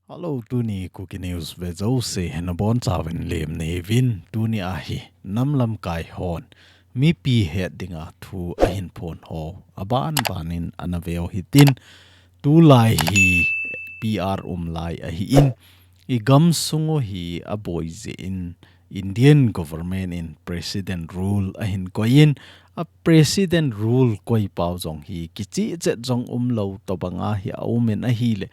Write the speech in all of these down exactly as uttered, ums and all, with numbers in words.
Hello, tuni Kuki News ve jouse nabonchauvin lemna hiuvin, tuni ahi nam lamkai hon mipi het dinga thu ahin phon ho aban banin ana veu hitin, tulai hi P R um lai ahin, i gamsung u hi aboi jeh in Indian government in President rule ahin koiyin, a President rule koi pau jong hi kichih chet jong umlou tobanga hi aumin ahile,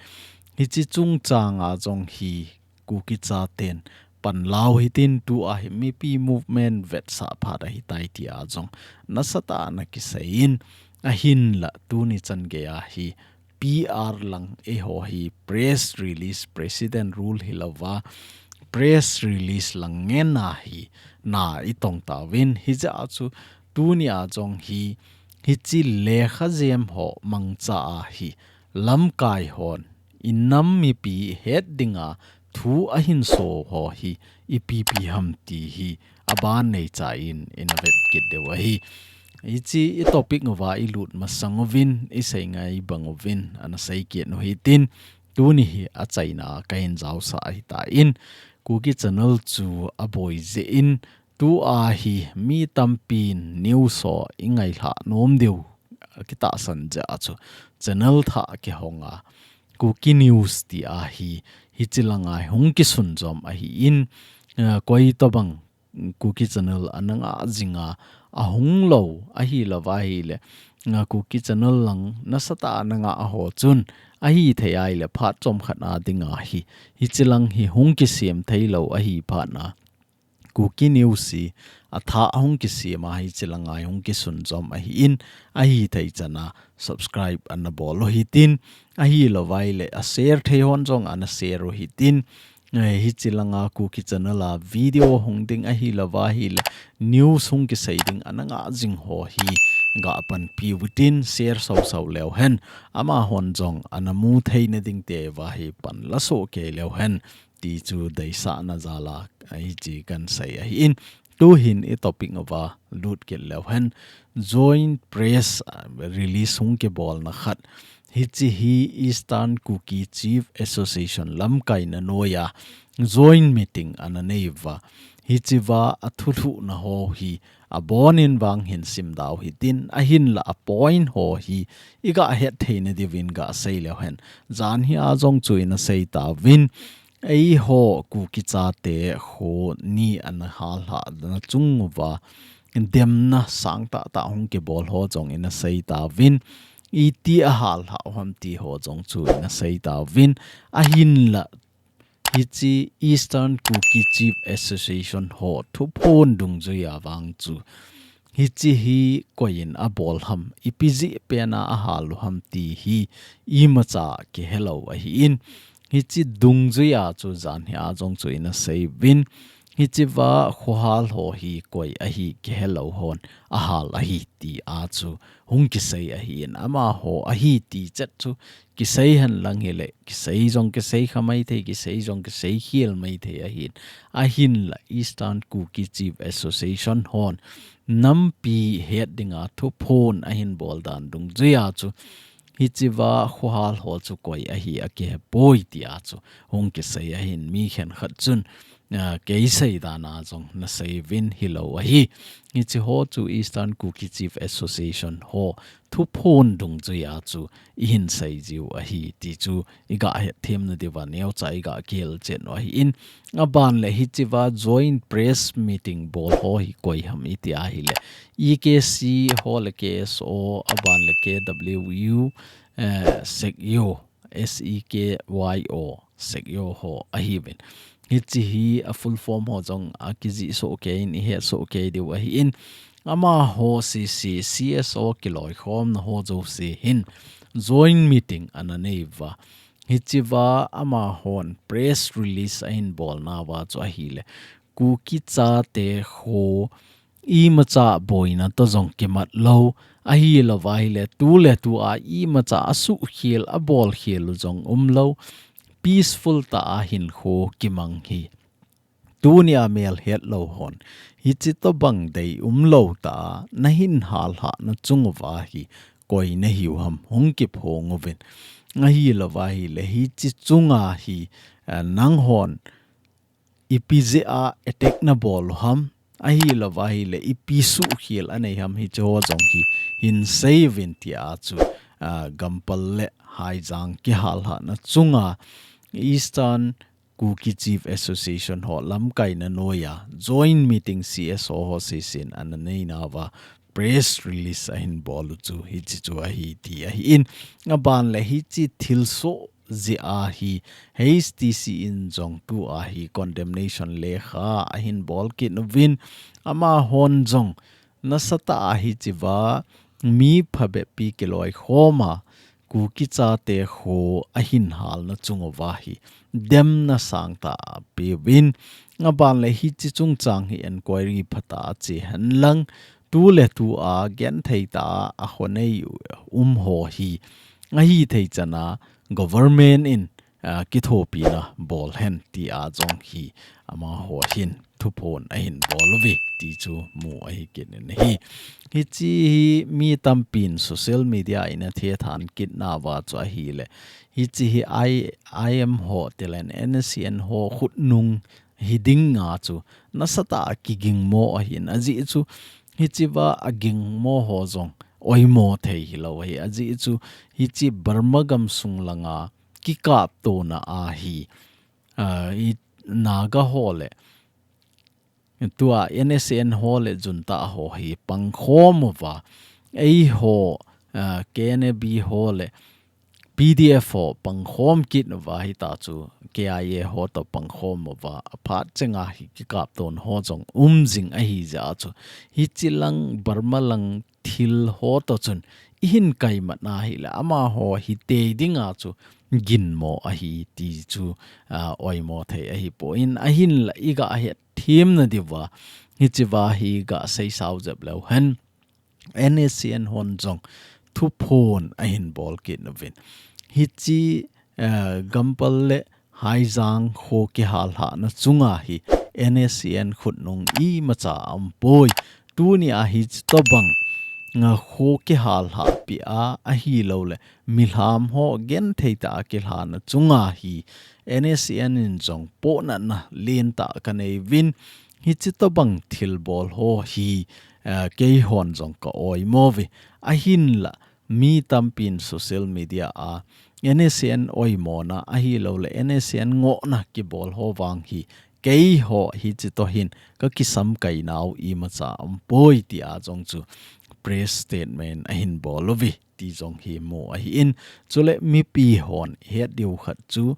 hiche chungchanga jong hi Kuki chaten panlau hitin, tua hi mipi movement vetsah phat ahitai tia jong nasatah a ana kiseiyin, ahinla tuni chan geiya hi P R lang eiho hi press release, President rule hilouva press release lang ngen ahi na i tong tauvin, hijeh a chu tunia jong hi hiche lekha jem ho mangcha ahi lamkai hon i nam mipi het dinga thu ahin so ho hi ipi ipi ham ti hi aban neicha in ina vet kit diu ahi. Hiche i topic uva i lut masang uvin, i sei ngai bang uvin ana sei kit u hitin, tuni hi achaina kahin jaosah ahitan, Kuki Channel chu aboi jeh in, tua hi mi tampin news ho i ngailhah nom diu kitahsan jeh a chu channel thah kihonga Kuki News tia hi hiche langa hung kisunjom ahin, eh, koi tobang Kuki Channel ana ngah jinga, ahung lou ahilouva ahile, eh, Kuki Channel lang nasatah a ana ngah ho chun, ahithei ahile phat chomkhat a dinga hi hiche lang hi hung kisem theilou ahi phatna, Kuki News hi athah a hung kisem a hiche langa hung kisunjom ahin, ahithei chana subscribe ana bol u hitin, ahilouva ahile a share thei hon jong ana share u hitin, eh, hiche langa Kuki Channel a video hung ding ahilouva ahile news hung kisei ding ana ngah jing ho hi gapanpi utin, share sausau leu hen, amahon jong ana mu theina ding tiuva hi pan la soh kei leu hen ti chu deisahna jal a hiche kahin sei ahin, tuhin i topic uva lut kit leu hen, joint press, ah, release hung kibolna khat, hiche hi Eastern Kuki Chief Association lamkaina noiya joint meeting ana neiuva, hichea athulhuhna ho hi abonin vang hin simdoh u hitin, ahinla a point ho hi i gahet theina diuvin gasei leu hen, jan hia jong chu ina sei tauvin, eiho Kuki chate kho ni ana hallhahna chung uva demna sangtah tah hung kibol ho jong ina sei tauvin, iti a hallhah u ham ti ho jong chu ina sei tauvin, ahinla hiche Eastern Kuki Chief Association ho thuphon dungjuia vang chu hiche hi koiyin abol ham, ipi jeh pena ahal u ham ti hi imacha kihelou ahin, hiche dungjuia chu jan hia jong chu ina sei uvin, hichea khohal ho hi koi ahi kihelou hon ahal ahi tia chu hung kisei ahin, amaho ahi ti chet chu kisei henlang hile, kisei jong kisei kha maithei, kisei jong kisei khel maithei ahin, ahinla Eastern Kuki Chief Association hon nampi het dinga thuphon ahin bol dan dungjuia chu hichea khohal ho chu koi ahi akihepoi tia chu hung kisei ahin, mi khenkhat chun, ah, kei seidan a jong nasei uvin hilou ahi. Hiche ho chu Eastern Kuki Chief Association ho thuphon dungjuia chu ihin sei jiu ahi ti chu i gahet themna diuva neocha i gakihil chet u ahin, aban le hichea joint press meeting bol ho hi koi ham iti ahile, E K C ho le K S O, aban le K W U, eh, Sekyo, S E K Y O, Sekyo ho ahiuvin. Hiche hi a full form ho jong akijih soh kei in, ihet soh kei diu ahin, amaho C C, C S O kiloikhomna ho jouse hin joint meeting ana neiuva, hichea amahon press release ahin bolnauva chu ahile, Kuki chate kho imacha boina toh jong kimat lou, ahilouva ahile tuletua imacha asuhkhel abolkhel u jong umlou, peaceful tah a hinkho kimang hi tunia melhetlou hon hiche tobang dei umlou tah a nahin hallhahna chung uva hi koi nahiu ham hung kiphong uvin. Ahi lova hi le, hichi chunga hi, eh, nang hon ipi jeh a attack na bol u ham, ahi lova hi le, ipi suhkhel anei ham, hichi ho jong hi hin sei uvin tia chu, ah, Gampal le Haijang kihal hahna chunga Eastern Kuki Chief Association ho lamkaina noiya joint meeting C S O ho seisin ana neina uva press release ahin bol u chu hichi chu ahi ti ahi in, aban le hichi thilsoh jeh a hi H T C in jong tua hi condemnation lekha ahin bol kit uvin, amahon jong nasatah a hichi va mi phabep pi kiloikhom a Kuki chate kho ahin halna chung uva hi demna sangtah apeuvin, aban le hichi chungchang hi enquiry phatah a che hen lang, tu le tu a genthei tah a khonei um ho hi ahithei chan a government in, ah, kithopina bol hen tia jong hi amaho hin thuphon ahin bol uve ti chu mu ahi kit in ahi. Hichi hi mi tampin social media in athethang kit nauva chu ahi le, hichi hi I M ho tilen N S C N ho khutnung hi dinga chu nasatah a kigingmo ahin, ajeh chu hichi va agingmo ho jong oimo thei hilou ahi, ajeh chu hichi Burma gamsung langa kikaptona a hi, ah, i Naga ho le tua N S C N ho le junta ho hi pangkhom uva, eiho, ah, K N A B ho le P D F ho pangkhom kit uva hita chu K I A ho to pangkhom uva, aphat chenga hi kikapton ho jong um jing ahi jeh a chu hichi lang Burma lang thil ho to chun ihin kaimat na hi le amaho hi tei dinga chu ginmo ahi ti chu, ah, oimo thei ahi poi. Ahin la iga het themna diuva hichi va hi ga seisau jep leu hen N S C N hon jong thuphon ahin bol kit uvin. Hichi, eh, Gampal le Haijang kho kihal hahna chunga hi N S C N khutnung imacha aumpoi. Tuni a hichi tobang, ah, kho kihal hah pi a ahilou le milham ho genthei tah a kilhahna chunga hi N S C N in jong pohnatna lentah kanei uvin. Hichi tobang thilbol ho hi, eh, keihon jong ka oimo uve. Ahin la, mi tampin social media a N S C N oimona ahilou le N S C N ngohna kibol ho vang hi keiho hichi to hin ka kisamkai nau imacha aumpoi tia jong chu press statement ahin bol uve ti jong hi mu ahi in, chule mipi hon het diu khat chu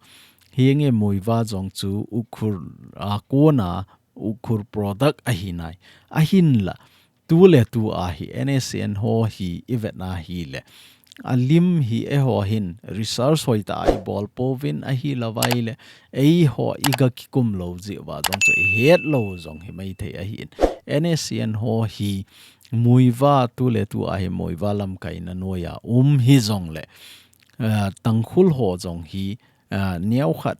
hinge Muivah jong chu Ukhrul a kona Ukhrul product ahi nai. Ahin la, tu le tu a hi N S C N ho hi ivet na hi le, alim hi eiho hin research hoitah a ibol pouvin ahilou vai le, eiho iga kikum lou jeh uva jong chu ihet lou jong hi maithei ahi in. N S C N ho hi Muivah tu le tu a hi Muivah lamkaina noiya um hi jong le, ah, Tangkhul ho jong hi, ah, neokhat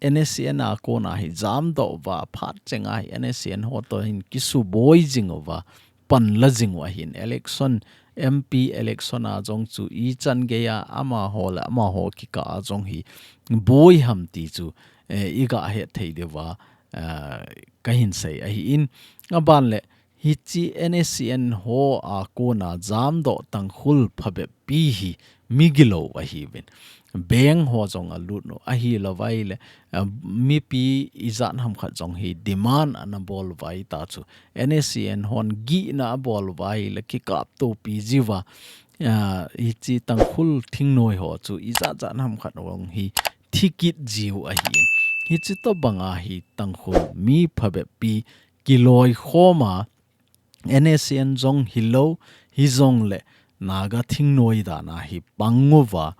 N S C N a kona hi jamdoh uva, phat chenga hi N S C N ho to hin kisuboi jing uva, panla jing u ahin. Election, M P election a jong chu ichan geiya amaho le amaho kikah a jong hi boi ham ti chu, eh, iga het thei diuva, eh, kahin sei ahi in. Aban le, hichi N S C N ho a kona jamdoh Tangkhul phabep pi hi migilou ahiuvin. Bank ho jong alut u ahilou vai le, ah, mipi ijat ham khat jong hi demand ana bol uva hita chu N S C N hon gihna abol uva hi le kikapto pi jiuva, ah, hichi Tangkhul thingnoi ho chu ijat jat ham khat jong hi thikit jiu ahi in. Hichi tobang a hi Tangkhul mi phabep pi kiloikhom a, N S C N jong hilou, hijong le Naga thingnoi dan a hi pang uva,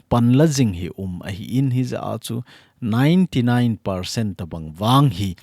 panla jing hi um ahi in, hijeh a chu ninety nine percent tobang vang hi,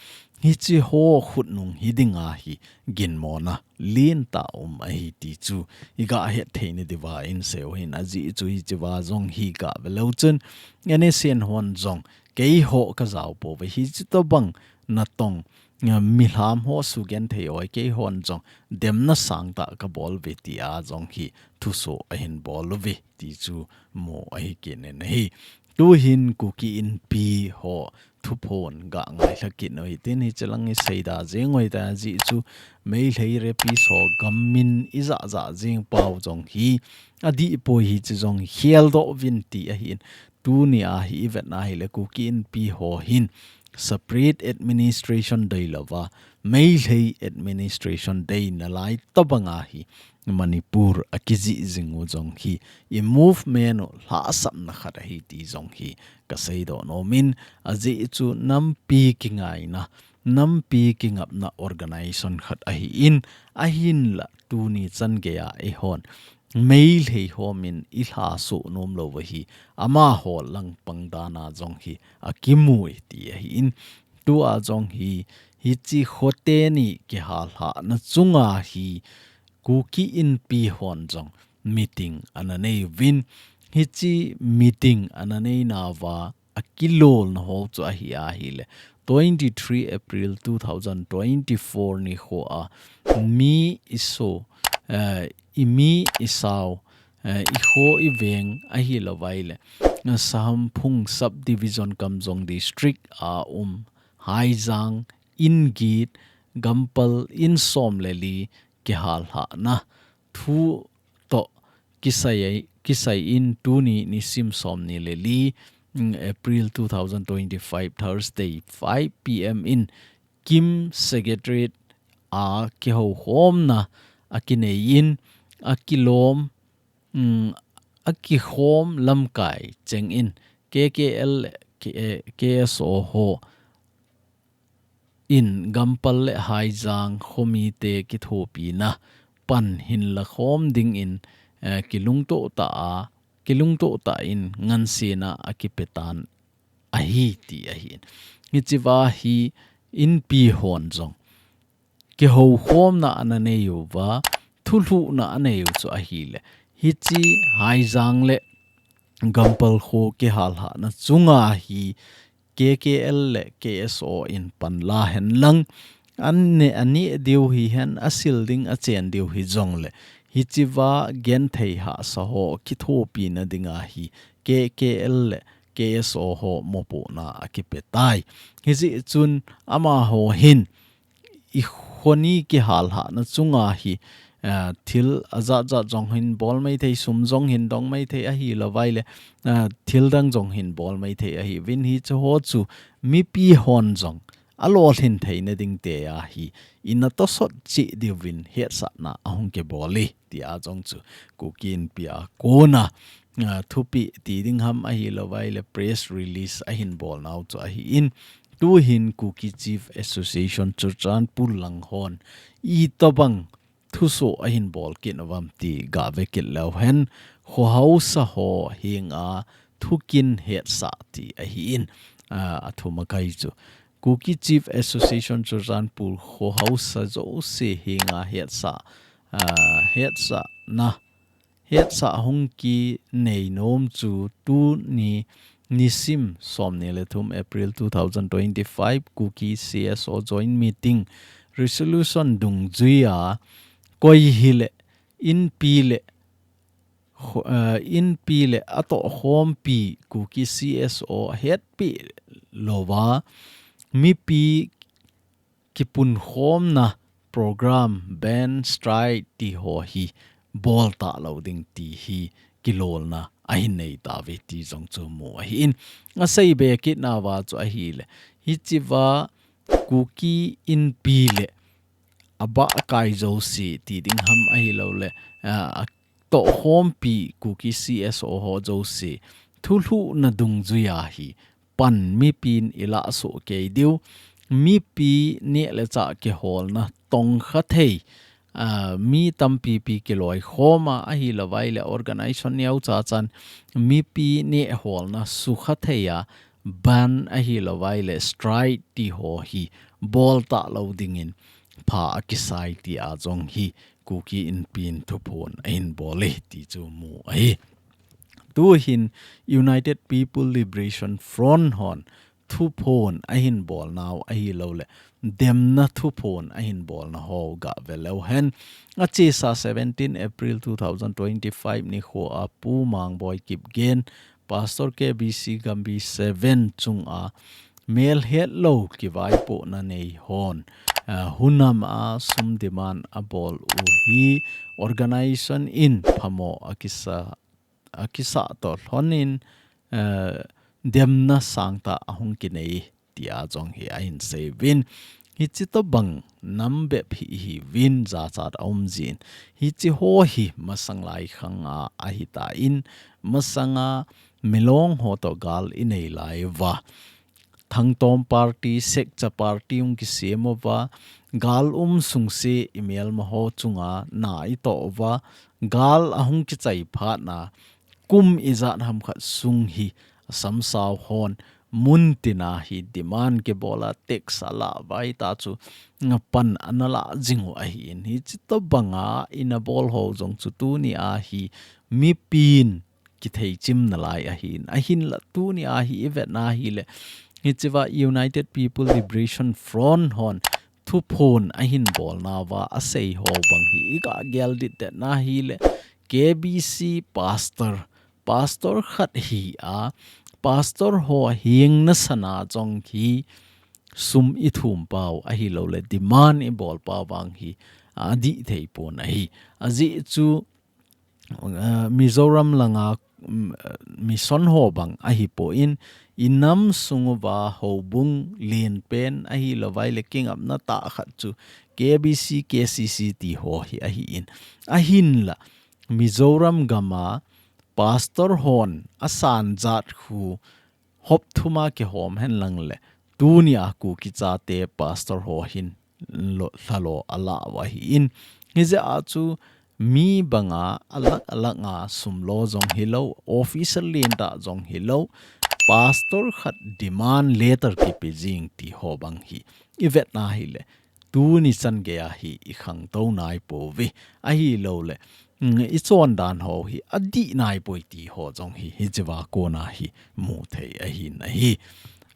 hichi ho khutnung hi dinga hi ginmona lentah um ahi ti chu iga het thei na diuva in sei u hin, ajeh chu hichi va jong hi ga ve leu chun N S C N hon jong keiho kajao pouve, hichi tobang natong milham ho sugenthei oi, keihon jong demna sangtah kabol uve tia jong hi thuso ahin bol uve ti chu mu ahi kit in ahi. Tuhin Kuki Inpi ho thuphon ga ngailha kit u hitin, hiche lang isei da jeng u hita, ajeh chu Meitei Rapist ho gam min ija ja jeng pau jong hi adih poi, hiche jong khel doh uvin ti ahin. Tunia hi ivet na hile Kuki Inpi ho hin separate administration dei louva Meitei administration dei nalai tobanga hi Manipur akijih jing u jong hi i movement u lhahsamna khat ahi ti jong hi kasei doh nom in, ajeh chu nampi kingaina, nampi kingapna organization khat ahin, ahinla tuni chan geiya eihon Meitei ho min ilha soh nom lou u hi amaho langpang dana jong hi akimu e ti ahin, tua jong hi hiche kho teni kihalhahna chunga hi Kuki Inpi hon jong meeting ana nei uvin, hiche meeting ana nei nauva akilolna ho chu ahi ahile, twenty-three April two thousand twenty-four nikhoa mi iso, eh, imi isao, eh, ikho iveng ahilouva ile, Sahamphung Subdivision Kamjong District a um Haijang, Ingit, Gampal in som le li kihalhahna thu toh kisai, kisai in tuni nisim som ni le li, mm, April two thousand twenty-five, Thursday, five P M in Kim Secretariat a kihoukhomna akinei in, akilom, mm, akikhom lamkai cheng in K K L le K-, K S O ho in Gampal le Haijang khomite kithopina pan hinla khom dingin, eh, kilungtoh tah a, kilungtoh tah in ngansena akipetan ahi ti ahin. Hichea hi Inpi hon jong kihoukhomna ana nei uva, thulhuhna anei u chu ahile, hiche Haijang le Gampal kho kihalhahna chunga hi K K L le K S O in pan la henlang, an ne, aneh diu hihen, asil ding achen diu hijongle, hichea genthei hahsa ho kithopina dinga hi K K L le K S O ho mopohna akipetai. Hijeh chun amaho hin i khoni kihalhahna chunga hi, eh, thil ajat jat jong hin bol maithei, sum jong hin dong maithei ahilouva ile, eh, thil dang jong hin bol maithei ahiuvin, hiche ho chu mipi hon jong alolhin theina ding tia hi ina tosot cheh diuvin hetsahna ahung kibol e tia jong chu Kuki Inpi a kona, ah, thupeh ti ding ham ahilouva ile press release ahin bol nau chu ahin, tuhin Kuki Chief Association Churachandpur lang hon itobang thuso ahin bol kit uvam ti gave kit leu hen, kho haosa ho henga thukin hetsah ti ahin, ah, athum akai chu Kuki Chief Association Churachandpur kho haosa jouse henga hetsah, ah, hetsahna, hetsah hung kinei nom chu tuni nisim som ni le thum April two thousand twenty-five Kuki C S O Joint Meeting Resolution dungjuia koi hile Inpi le kho-, eh, Inpi le atohkhompi Kuki C S O hetpi louva mipi kipunkhomna program, ban, strike ti ho hi bol talou ding ti hi kilolna ahin nei tauve ti jong chu mu ahin. Asei be kit nauva chu ahile, hichea Kuki Inpi le abah akai jouse ti ding ham ahilouleh, ah, atohkhompi Kuki C S O ho jouse thulhuhna dungjuia hi pan mipin ilah soh kei diu, mipi neh le chah kiholna tongkha thei, ah, mi tampipi kiloikhoma ahilouva ile organization neocha chan mipi neh holna sukha theia ban ahilouva ile strike ti ho hi bol talou dingin pha akisai tia jong hi Kuki Inpin thuphon ahin bol e ti chu mu ahi. Tuhin United People Liberation Front hon thuphon ahin bolnau ahilouleh demna thuphon ahin bolna ho gah ve leu hen. Achesa seventeen April two thousand twenty-five nikho a Pu Mangboi Kipgen, Pastor K B C Gambih seven chunga melhetlou kivaipohna nei hon, ah, hunam a sum demand abol u hi organization in phamo akisa, akisa toh lhonin, eh, demna sangtah ahung kinei tia jong hi ahin seiyuvin. Hichi tobang nam bep hi ihiuvin jachat aum jin. Hichi ho hi masang lai khang a ahitan, masanga Milong ho toh gal inei lai uva, Thangtom party, Sekcha party hung kisem uva, gal um sungse imelma ho chunga na itoh uva, gal ahung kichai phatna kum ijat ham khat sung hi Assam Sou hon muntina hi demand kibola tax ala uva, hita chu ngapan ana la jing u ahin. Hichi tobanga ina bol ho jong chu tunia hi mipin kitheichim nalai ahin. Ahinla tunia hi ivetna hileh, hichea United People Liberation Front hon thuphon ahin bolnauva asei ho bang hi iga gel ditdet na hileh, K B C pastor, pastor khat hi a, pastor ho hing nasana jong hi sum ithum pau ahilouleh demand ibol pau vang hi adih thei pon ahi. Ajeh chu, ah, Mizoram langa, mm, mission ho bang ahipon, inam sung uva houbung lenpen ahilouva ahileh kingapna tah khat chu K B C, K C C ti ho hi ahin. Ahinla, Mizoram gama pastor hon asan jat khu hop thuma kihom henlang leh, tunia Kuki chate pastor ho hin lo, lhalo ala u ahin. Hijeh a chu mi banga alag alaga sum lo jong hilou, officer lentah jong hilou, pastor khat demand letter kipe jing ti ho bang hi ivetna hileh, tuni chan geija hi ikhangtou naipouve. Ahilouleh, mm, ichondan ho hi adih naipoi ti ho jong hi, hichea kona hi mu thei ahin ahi.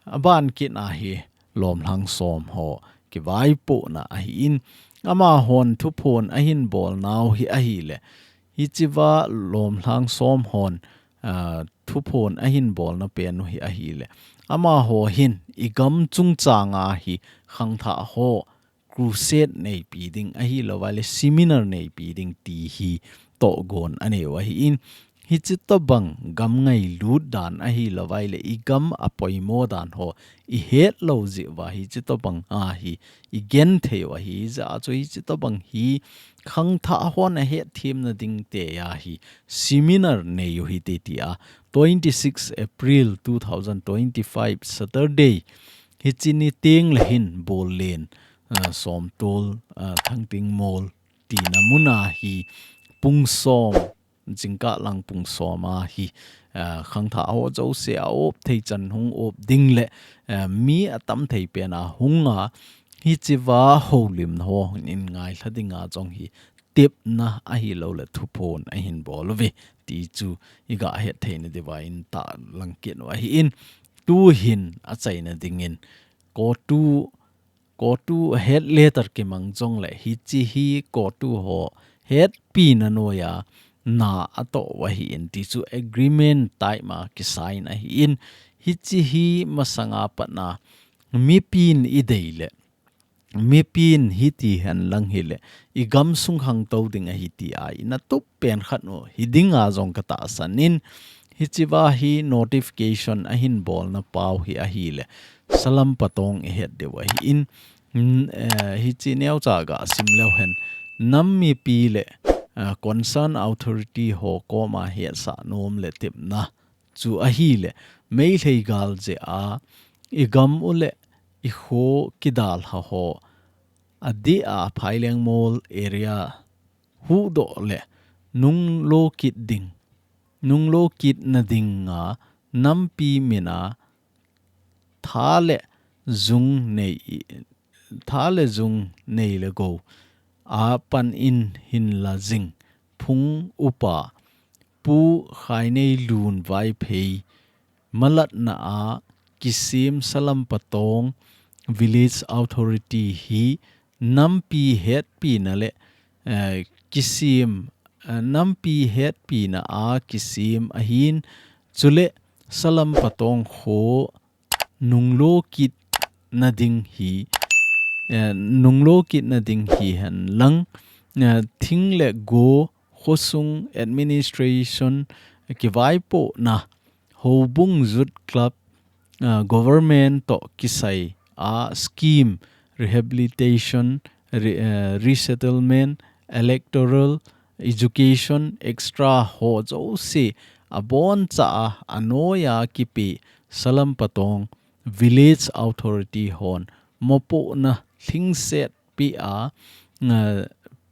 Aban kit a hi Lomlhang Som ho kivaipohna ahin, amahon thuphon ahin bolnau hi ahileh, hichea Lomlhang Som hon, ah, thuphon ahin bolna pen u hi ahileh, amaho hin igam chungchanga hi khangthah ho crusade neipi ding ahilouva ahileh seminar neipi ding ti hi tohgon anei u ahin. Hichi tobang gam ngailut dan ahilouva ahileh igam apoimo dan ho ihet lou jeh uva hichi tobanga hi igen thei u ahi. Hijeh a chu hichi tobang hi khangthah hon ahet themna ding tia hi seminar nei u hite tia, twenty-six April two thousand twenty-five Saturday, hichi ni tengleh hin Bollen, ah, Somtol, ah, Thangting Mol tina muna hi pung som, jingkah lang pung soma hi, ah, khangthah ho jouse a op thei chan hung op ding leh, ah, mi atam thei pena hunga, hichea houlimna ho hung in ngailha dinga jong hi tepna ahilouleh thuphon ahin bol uve ti chu iga het theina diuva in tahlang kit u ahin. Tuhin achaina dingin, CoTU, CoTU het letter kimang jongleh hichi hi CoTU ho hetpina noiya na atoh u ahin ti chu agreement type ma kisign ahin, hichi hi masanga patna mipin idei leh, mipin hiti henlang hileh, igam sung khangtou ding ahi tia ina tup pen khat u hi dinga jong katahsan in, hichea hi notification ahin bolna pau hi ahileh, Salam Patong ihet diu ahin, mm, eh, hichi neocha gasim leu hen, nam mipi leh, eh, concern authority ho koma hetsah nom leh tepna chu ahileh, Meitei gal jeh a igam u leh ikho kidalha ho adeh a Phaileng Mol area huhdoh leh nunglo kit ding, nunglo kitna dinga nampi mina tha le jung nei, tha le jung nei le gou a pan in hinla jing phung upa Pu Khainei Lun Vaiphei malatna a kisem Salampatong Village Authority hi nampi hetpina le, eh, kisem, eh, nampi hetpina a kisem ahin, chule Salampatong kho nunglo kit nading hi, eh, nunglo kit nading hihen lang, eh, thing le go khosung administration kivaipohna, Houbung Youth Club, ah, government toh kisai a scheme, rehabilitation, re-, eh, resettlement, electoral, education, extra ho jouse abonchan anoiya kipe Salampatong Village Authority hon mopohna lhingset pe a, eh,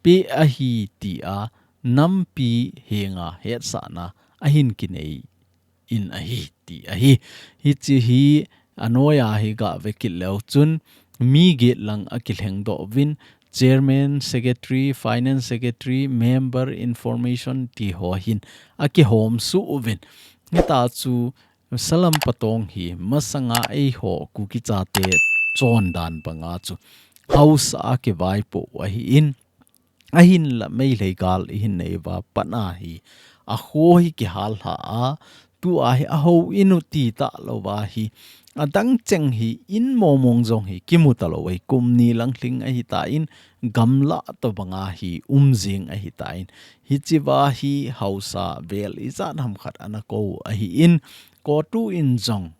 pe ahi tia nampi henga hetsahna ahin kinei in ahi ti ahi. Hiche hi anoiya hi gave kit leu chun mi get lang akilhengdoh uvin, chairman, secretary, finance secretary, member, information ti ho hin akihomsuh uvin. Hita chu Salampatong hi masanga eiho Kuki chate chondan banga chu haosa a kivaipoh ahin, ahinla Meitei gal ihin nei uva pat a hi akho hi kihal lha a, tua hi ahou in u ti talouva hi adang cheng hi in momong jong hi kimu talou ahi, kum ni lang lhing ahitan, gamlah tobanga hi um jing ahitan, hichea hi haosa vel ijat ham khat ana kou ahin, CoTU in jong,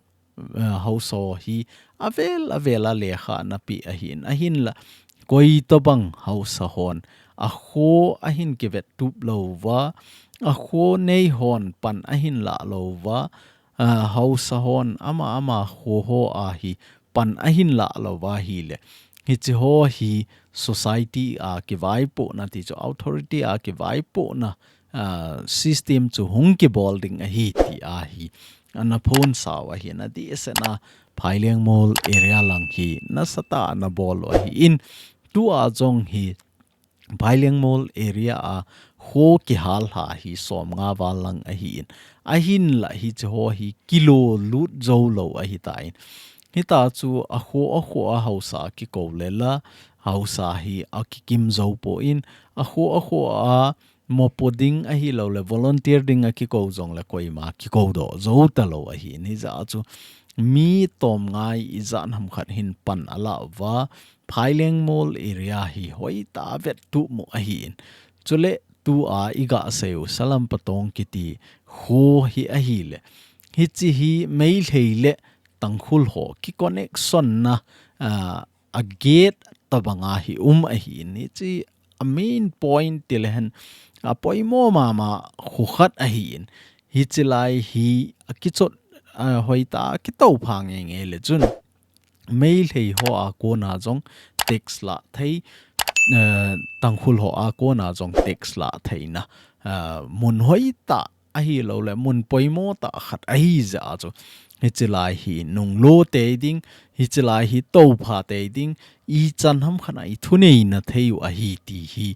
eh, haosa hi avel avel a lekha ana pe ahin, ahinla koi tobang haosa hon akho ahin kivettup louva, akho nei hon pan ahin lah louva, ah, haosa hon ama ama kho ho a hi pan ahin lah louva ahile, hiche ho hi society a kivaipohna ti chu, authority a kivaipohna, ah, system chu hung kibol ding ahi tia hi ana phonsau ahin, adehsetna Phailengmol area lang hi nasatah a ana bol u ahin, tua jong hi Phailengmol area a kho kihal lha hi somnga val lang ahin, ahinla hiche ho hi kilo lut joulou ahitan, hita chu akho akho a haosa kikou le la haosa hi akikim jou pon, akho akho a mopo ding ahilouleh volunteer ding a kikou jongleh koima kikoudoh jou talou ahin, hijeh a chu mi tomngai ijat ham khat hin pan alah uva, Phailengmol area hi hoitah a vettup u ahin. Chuleh tua iga sei u Salampatong kiti kho hi ahileh, hiche hi Meitei le Tangkhul ho kiconnection na, ah, a gate tobanga hi um ahin, hiche a main point tilehen apoimo mama kho khat ahin, hiche lai hi akichot, ah, hoitah a kitoupha ngeingei le chun Meitei ho a kona jong tax lah thei, eh, Tangkhul ho a kona jong tax lah theina, eh, mun hoitah ahilouleh mun poimo tah khat ahijeh a chu, hiche lai hi nunglo tei ding, hiche lai hi toupha tei ding, ichan ham khat a ithuneina thei u ahi ti hi,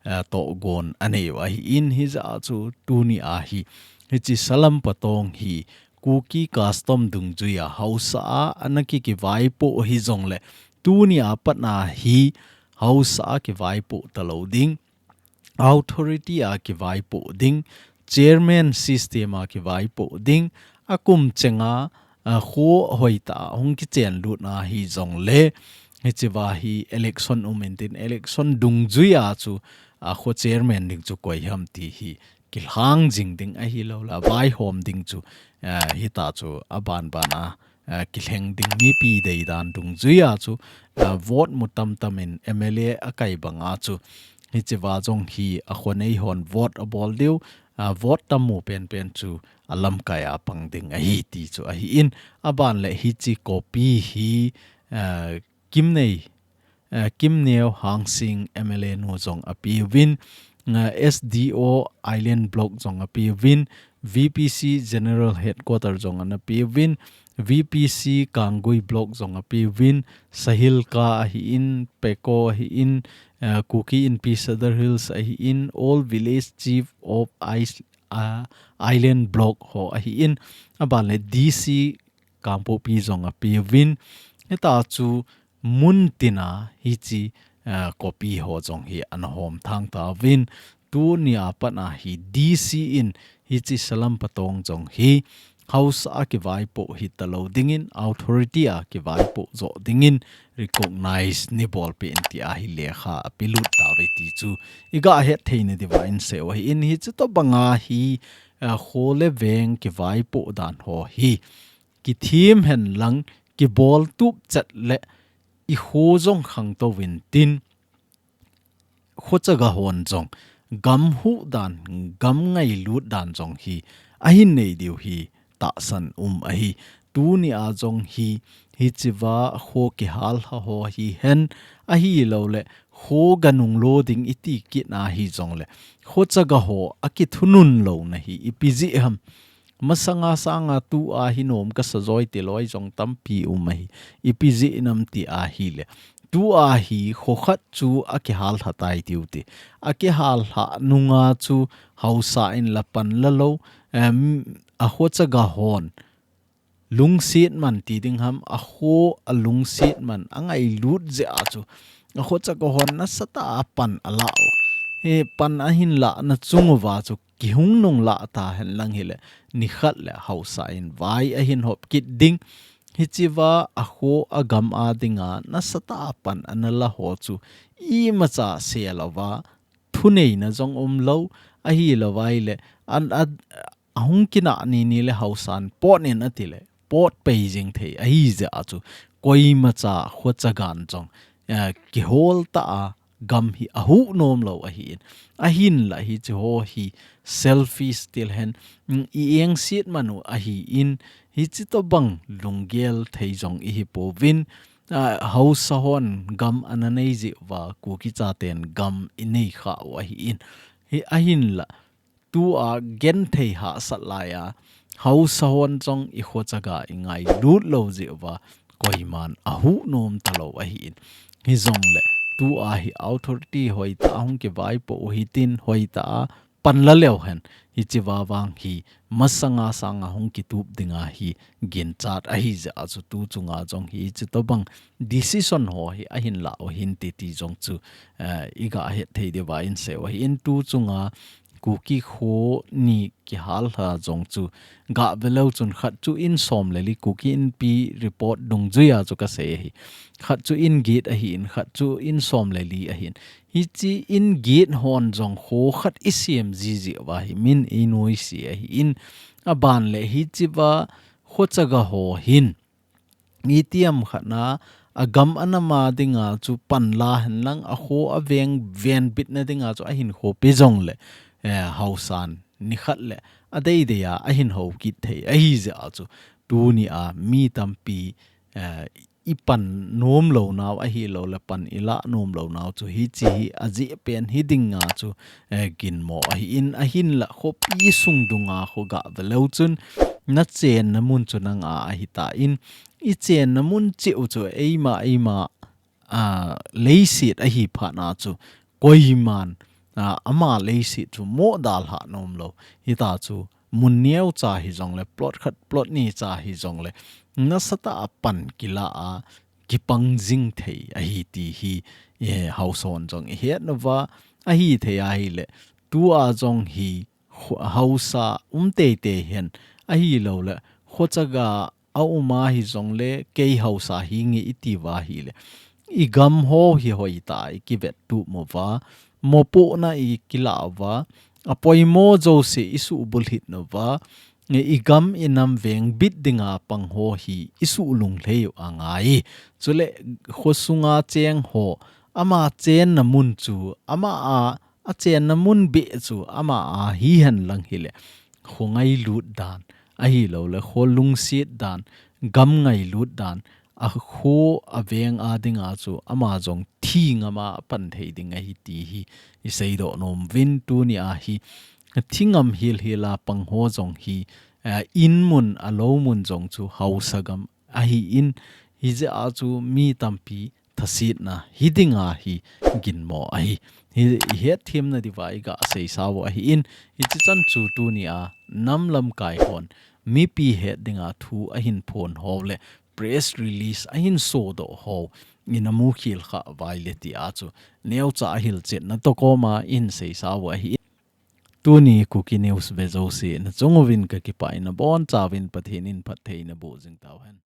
eh, tohgon anei u ahin, hijeh a chu tuni a hi hiche Salampatong hi Kuki custom dungjuia haosa a ana kikivaipoh hijongleh, tuni a pat a hi haosa a kivaipoh talou ding, authority a kivaipoh ding, chairman system a kivaipoh ding, akum chenga, a, kho hoitah a hung kichenlut na hijongleh, hichea hi election um intin, election dungjuia chu, a, kho chairman ding chu koi ham ti hi kilhang jing ding ahilouleh, vaihom ding chu, a, hita chu abanban a, a, kilheng ding mipi deidan dungjuia chu, a, vote mu tamtah in M L A akai banga chu, hichea jong hi akho nei hon vote abol diu, a, vote tam mu penpen chu alamkai a pang ding ahi ti chu ahin, aban le hiche copy hi, a, Kimnei, eh, Kimneo Hangsing M L A nu jong apeuvin, eh, S D O Island Block jong apeuvin, V P C General Headquarter jong ana peuvin, V P C Kanggui Block jong apeuvin, Sahilka ahin, Peko ahin, eh, Kuki Inpi Sadar Hills ahin, All Village Chief of Is-, ah, Island Block ho ahin, aban le D C Kangpokpi jong apeuvin, hita chu mun tina hichi, eh, copy ho jong hi ana hom thang tauvin, tunia pat a hi D C in hichi Salam Patong jong hi haosa a kivaipoh hitalou dingin, authority a kivaipoh joh dingin recognize neibolpeh in tia hi lekha apelut tauve ti chu iga hetthei nadiuva inseiu ahin, hichi tobanga hi, eh, kho le veng kivaipoh dan ho hi kithem henlang, kibol tup chet le i kho jong khangtou vin tin, khochaga hon jong gam huhdan, gam ngailut dan jong hi ahin nei diu hi tahsan um ahi. Tunia jong hi, hichiva kho kihalha ho hihen, ahilouleh kho ganung lo ding iti kit na hijongleh, khochaga ho akithunun louna hi ipi jeh ham. Masanga sanga tua hi nom kasa joi ti loi jong tampi um ahi. Ipi jeh nam ti ahileh, tua hi kho khat chu akihalha tai tiu ti. Akihalha nunga chu haosa in la pan la lou, em, a khochaga hon lungset man ti ding ham, a kho a lungset man, angailut jeh a chu, a khochaga hon nasatah a pan ala u. Hi pan ahin lahna chung uva chu kihung nung lah tahen lang hileh, nikhat leh haosa in vai ahin hop kit ding. Hichiva a kho a gam a dinga nasatah a pan ana la ho chu imacha sel uva, thuneina jong umlou, ahilou vaileh, an, a, ahung kinah nini leh haosan pot in atileh, pot pei jing thei ahi jeh a chu, koimacha khochagan jong, eh, kihol tah a gam hi ahuh nom lou ahin. Ahinlah hichi ho hi selfish tilhen, mm, i engset man u ahin, hichi tobang lunggel thei jong ihi pouvin, ah, haosa hon gam ana nei jeh uva, Kuki chaten gam inei khah u ahin. Hi ahinlah, tua genthei hahsat laiya, haosa hon jong i khochaga ingailut lou jeh uva, koiman ahuh nom talou ahin. Hijongleh, tua hi authority hoitah a hung kivaipoh u hitin, hoitah a pan la leu hen. Hichiva vang hi masanga sanga hung kitup dinga hi ginchat ahi jeh a chu tu chunga jong hichi tobang decision ho hi ahin lah u hinte ti jong chu, eh, iga hetthei diuva inseiu ahin. Tu chunga Kuki kho ni kihalha jong chu gah ve leu chun khat chu in som le li, Kuki Inpi report dungjuia chu kasei ahi. Khat chu in get ahin, khat chu in som le li ahin. Hichi in get hon jong kho khat isem jiji uva hi min einoise ahin. Aban leh hichiva khochaga ho hin, itiham khat na, a gam a nam a dinga chu pan la henlang, a kho a veng venbitna dinga chu ahin khopi jongleh, eh, haosan nikhat leh adeidei a ahin hou kit thei ahi jeh a chu, tunia mi tampi, eh, i pan nom lounau ahilouleh pan i lah nom lounau chu hichi hi ajeh pen hi dinga chu, eh, ginmo ahin, ahinlah khopi sung dunga kho gah ve leu chun, na chenna mun chu nang a ahitan, i chenna mun cheh u chu eima, eima, a, leiset ahi phat na chu, koiman, a, ama leiset chu mo dalha nom lou. Hita chu mun neocha hijongleh, plot khat, plot ni cha hijongleh, nasatah a pan kila a, kipang jing thei ahi ti hi, eh, haosa hon jong ihet nauva, ahithei ahileh, tua jong hi, kho-, haosa um teitei hen, ahilouleh, khochaga a um a hijongleh, kei haosa hinge iti uva ahileh, i gam ho hi hoitah a i kivet tup uva, mopohna i kila uva, a poimo jouse i suhbulhit nauva, i gam i nam vengbit dinga pang ho hi i suhlunglhei u angai. Chuleh khosunga cheng ho, ama chenna mun chu, ama a, a chenna mun beh chu, ama a hihen lang hileh, kho ngailut dan, ahilouleh, kho lungset dan, gam ngailut dan, a kho a veng a dinga chu ama jong thi ngam a pan thei ding ahi ti hi i seidoh nom uvin, tunia hi thi ngam hilhil a pang ho jong hi, eh, in mun a lou mun jong chu haosa gam ahin, hijeh a chu mi tampi thasetna hi dinga hi ginmo ahi. Hi, i hetthem nadiuva iga seisa u ahin, hichi chan chu tunia nam lamkai hon mipi het dinga thu ahin phon ho le press release ahin sodoh ho ina mukhel kha uva ahile tia chu neocha ahilchetna toh koma ihin seisa u ahi. Tuni Kuki News ve jouse nachung uvin kakipah in, nabonchauvin Pathen in phattheina boh jing tauhen.